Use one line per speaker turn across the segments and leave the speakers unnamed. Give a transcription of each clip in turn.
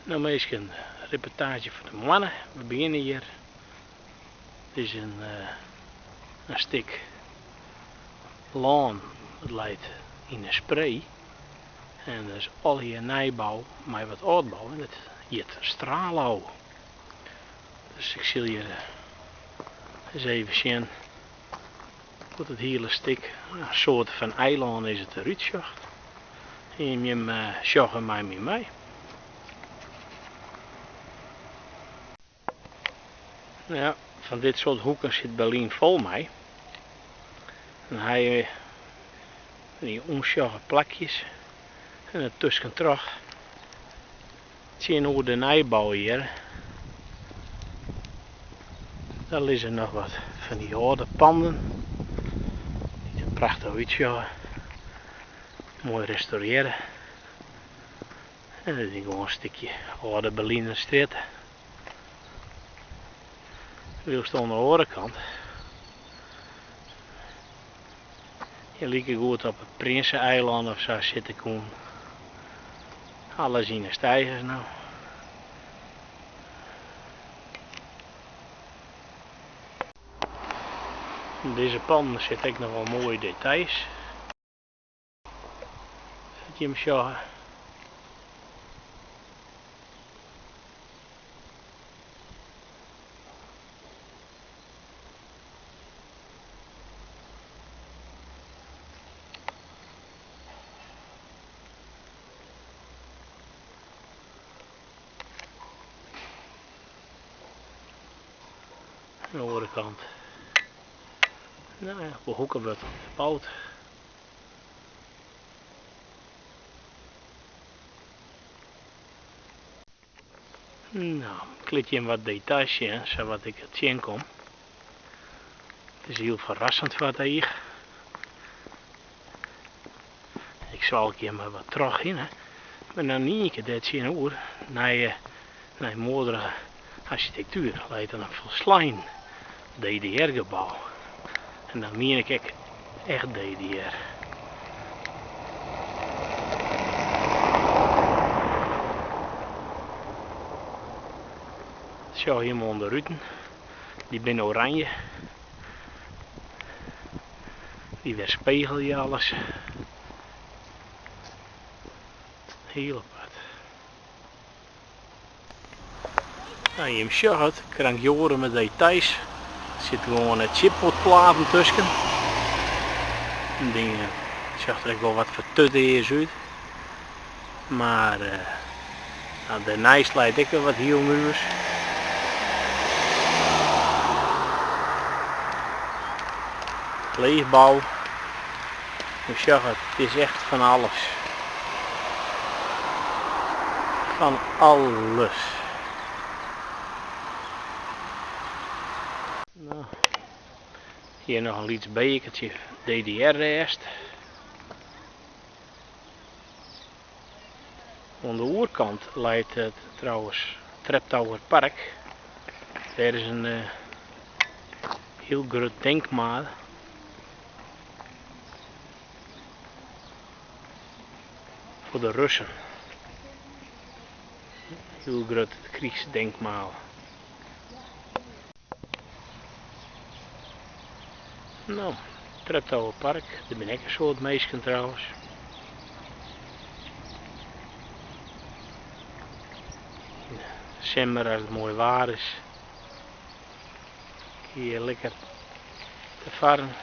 No minsken, reportaazje fan de moanne. We begjinne hjir. It is in in stik lân dat leit yn de Spree. En dat is allegear nijbou mei wat âldbou en dat hjit Stralau. Dus ik sil hjir ris even sjen hoe't it hiele stik, in soarte fan eilân is it, derút sjocht. En jim sjogge mei my mei. Ja, fan dit soart hoeken sit Berlyn fol mei. Dan ha je fan dy ûnsjogge plakjes en der tuskentroch tsjinoer de nijbou hjir, daar lizze noch wat fan dy âlde panden dy't der prachtich útsjogge. Moai restaurearre. En dit is gewoan in stikje âlde Berliner strjitte. Wylst oan de oare kant je likegoed op it Prinse-eilân of sa sitte koenen. Alles yn de steigers no. Yn dizze panden sitte ek noch wol moaie details. Sa't jim sjogge. Oan de oare kant, no ja, op 'e hoeke wurdt boud. No, ik lit jim wat details sjen, sawat ik it tsjinkom. It is hiel ferrassend foar it each. Ik swalk hjir mar wat troch hinne, mar dan yn ien kear dêr tsjinoer, nije nijmoadrige arsjitektuer, leit dan in folslein DDR-gebou. En dan mien ik ek echt DDR. Sjoch jim oan de ruten, dy binne oranje. Dy werspegelje alles. Hiel apart. Nou, jim sjogge it, krankjoaren mei details. Der sit gewoan chipboardplaten tusken. In ding sjocht der ek wol wat fertutearze út. Mar nou, dêrneist leit ek wer wat hiel nuvers. Leechbou. Je sjogge it, it is echt fan alles. Fan alles. No, hjir noch in lyts bekertsje DDR-rêst. Oan de oerkant leit it trouwens Treptower Park. Dêr is in hiel grut denkmaal. Foar de Russen. Hiel grut kriichsdenkmaal. No, Treptower Park, der binne ek in soad minsken trouwens. Yn de simmer as it moai waar is, kinne je lekker te farren.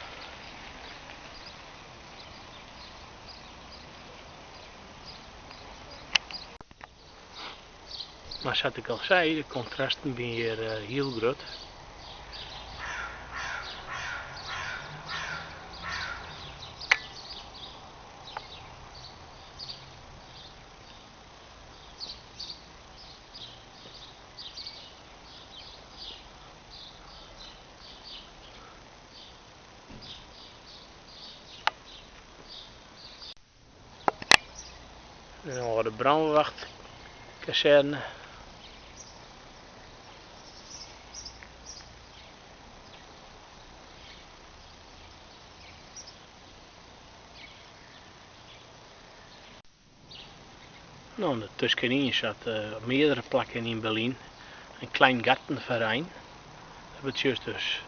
Mar sa't ik al sei, de kontrasten binne hjir hiel grut. In âlde brânwachtkazerne. No, en tuskenyn zat op meardere plakken yn Berlyn in Kleingartenverein. Dat betsjut dus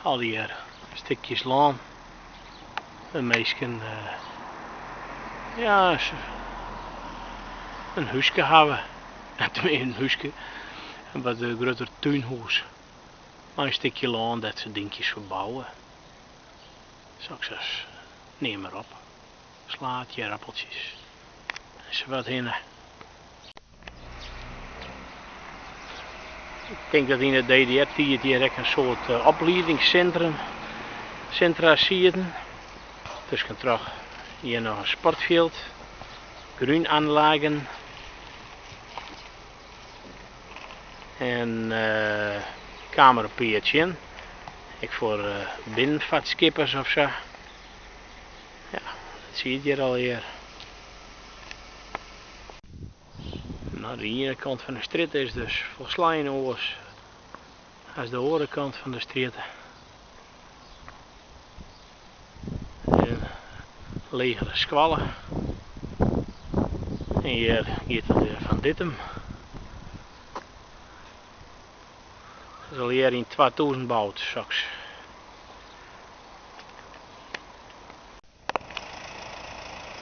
allegear stikjes lân wêr't minsken ja, in húske hawwe. Tenminste in húske, in wat grutter túnhûs mei in stikje lân dêr't se dinkjes foar bouwe. Soks as, neam mar op, slaad, ierdappeltsjes ensafuorthinne. Ik tink dat yn de DDR-tiid hjir ek in soad opliedingsintrum sintra sieten. Tuskentroch hjir noch in sportfjild, Grünanlagen en kaam der in pear tsjin, ek foar binnenfartskippers of sa. Ja, dat siet hjir allegear. No, de iene kant fan de strjitte is dus folslein oars as de oare kant fan de strjitte. In legere skoalle. En hjir giet it wer fan Dittum. Dat is allegear yn 2000 boud, soks.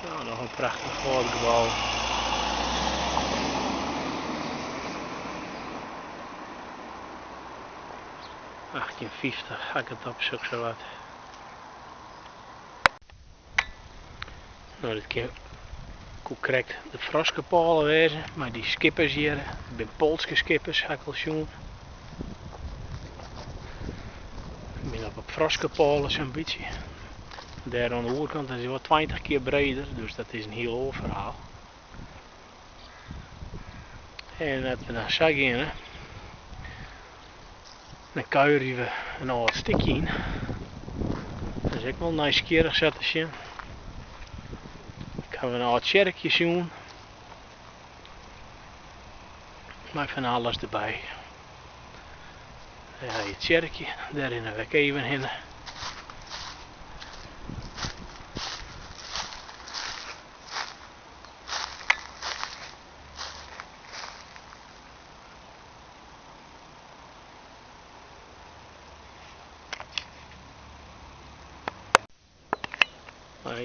No, noch in prachtich âld gebou. 1850 ha ik it op, sokssawat. No, dit kin koe krekt de Froskepôle wêze, mei dy skippers hjir. Dat binne Poalske skippers, ha ik al sjoen. Ik bin op 'e Froskepôle sa'n bytsje. Dêr oan de oerkant is hy wol 20 kear breder, dus dat is in hiel oar ferhaal. En as we dan sa geane, dan kuierje we in âld stikje yn. Dat is ek wol nijsgjirrich sa te sjen. Ik haw in âld tsjerkje sjoen. Mei fan alles derby. Dêr ha je it tsjerkje, dêr rinne we ek even hinne.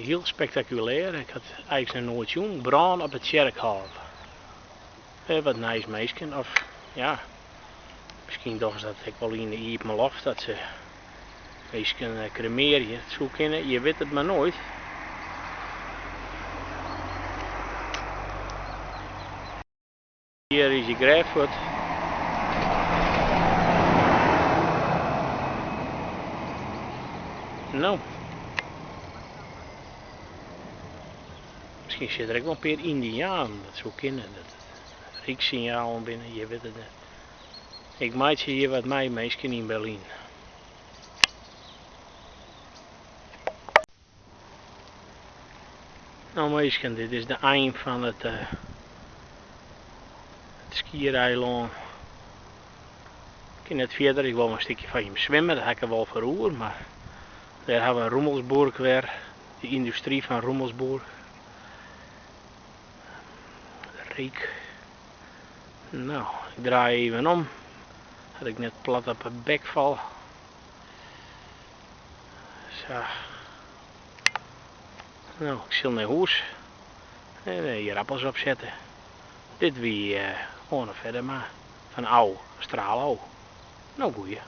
Hiel spektakulêr, ik ha it eins noch noait sjoen, brân op it tsjerkhôf. Wat nijs minsken, of ja, miskien dogge se dat ek wol yn de iepen loft, dat se minsken kremearje. It soe kinne, je witte it mar noait. Hjir is je grêf fuort. No. Miskien sit der ek wol in pear Yndianen, dat soe kinne, dat it rykssinjalen binne, je witte it net. Ik meitsje hjir wat mei minsken yn Berlyn. No minsken, dit is de ein fan it skiereilân. Ik kin net fierder, ik wol in stikje foar jim swimme, dat ha ik der wol foar oer, mar dêr ha we Rummelsburg wer, de yndustry fan Rummelsburg. De reek. No, ik draai even om, dat ik net plat op 'e bek fal. Sa. No, ik sil nei hûs en ierappels opsette. Dit wie Oane Feddema fan Au Stralau. No goeie.